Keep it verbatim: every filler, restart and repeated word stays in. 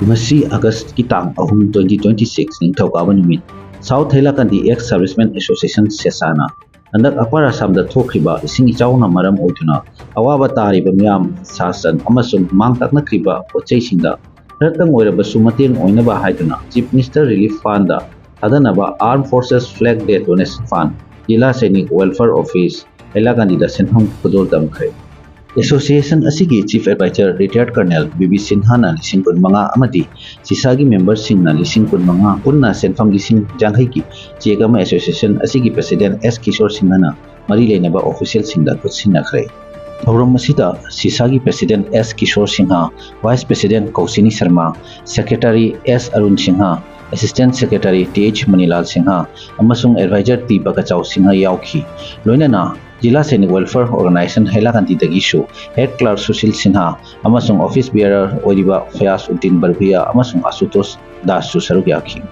ꯉꯁꯤ August ꯀꯤ ꯇꯥꯡ ꯑꯍꯨꯝ, twenty twenty six, ꯅꯤꯡꯊꯧꯀꯥꯕ ꯅꯨꯃꯤꯠ꯫ South Hailakandi Ex Servicemen Association, ꯁꯦꯁꯥꯅ ꯍꯟꯗꯛ Upper Assam ꯗ ꯊꯣꯛꯈꯤꯕ ꯏꯁꯤꯡ ꯏꯆꯥꯎꯅ ꯃꯔꯝ ꯑꯣꯏꯗꯨꯅ ꯑꯋꯥꯕ ꯇꯥꯔꯤꯕ ꯃꯤꯌꯥꯝ, ꯁꯥꯁꯟ ꯑꯃꯁꯨꯡ ꯃꯥꯡ ꯇꯥꯛꯅꯈ꯭ꯔꯤꯕ ꯄꯣꯠꯆꯩꯁꯤꯡꯗ ꯈꯔꯇꯪ ꯑꯣꯏꯔꯕꯁꯨ ꯃꯇꯦꯡ ꯑꯣꯏꯅꯕ ꯍꯥꯏꯗꯨꯅ Chief Minister Relief Fund ꯗ ꯊꯥꯗꯅꯕ Armed Forces Flag Day Donation Fund, Zilla Sainik Welfare Office, Hailakandi ꯗ ꯁꯦꯟꯐꯝ ꯈꯨꯗꯣꯜ ꯇꯝꯈ꯭ꯔꯦ꯫ Association ꯑꯁꯤꯒꯤ Chief Advisor Retired Colonel B B ꯁꯤꯟꯍꯥꯅ ꯂꯤꯁꯤꯡ ꯀꯨꯟꯃꯉꯥ ꯑꯃꯗꯤ ꯁꯤꯁꯥꯒꯤ member ꯁꯤꯡꯅ ꯂꯤꯁꯤꯡ ꯀꯨꯟꯃꯉꯥ ꯄꯨꯟꯅ ꯁꯦꯟꯐꯝ ꯂꯤꯁꯤꯡ ꯌꯥꯡꯈꯩꯒꯤ cheque ꯑꯃ Association ꯑꯁꯤꯒꯤ President ꯑꯦꯁ ꯀꯤꯁꯣꯔ ꯁꯤꯡꯍꯅ ꯃꯔꯤ ꯂꯩꯅꯕ official ꯁꯤꯡꯗ ꯈꯨꯠꯁꯤꯟꯅꯈ꯭ꯔꯦ꯫ ꯊꯧꯔꯝ ꯑꯁꯤꯗ ꯁꯤꯁꯥꯒꯤ President S Kishore Singh, Vice President Kaushini Sharma, Secretary S Arun Singh, Assistant Secretary T H Manilal Singh ꯑꯃꯁꯨꯡ Advisor ꯇꯤ ꯕꯒꯆꯥꯎ ꯁꯤꯡꯍ ꯌꯥꯎꯈꯤ꯫ ꯂꯣꯏꯅꯅ Zilla Sainik Welfare Organisation ꯍꯩꯂꯥꯀꯥꯟꯗꯤꯗꯒꯤꯁꯨ Head Clerk Sushil ꯁꯤꯟꯍ ꯑꯃꯁꯨꯡ Office Bearer ꯑꯣꯏꯔꯤꯕ ꯐꯌꯥꯖ ꯎꯗꯤꯟ ꯕꯔꯚꯨꯌꯥ ꯑꯃꯁꯨꯡ ꯑꯁꯨꯇꯣꯁ ꯗꯥꯁꯁꯨ ꯁꯔꯨꯛ ꯌꯥꯈꯤ꯫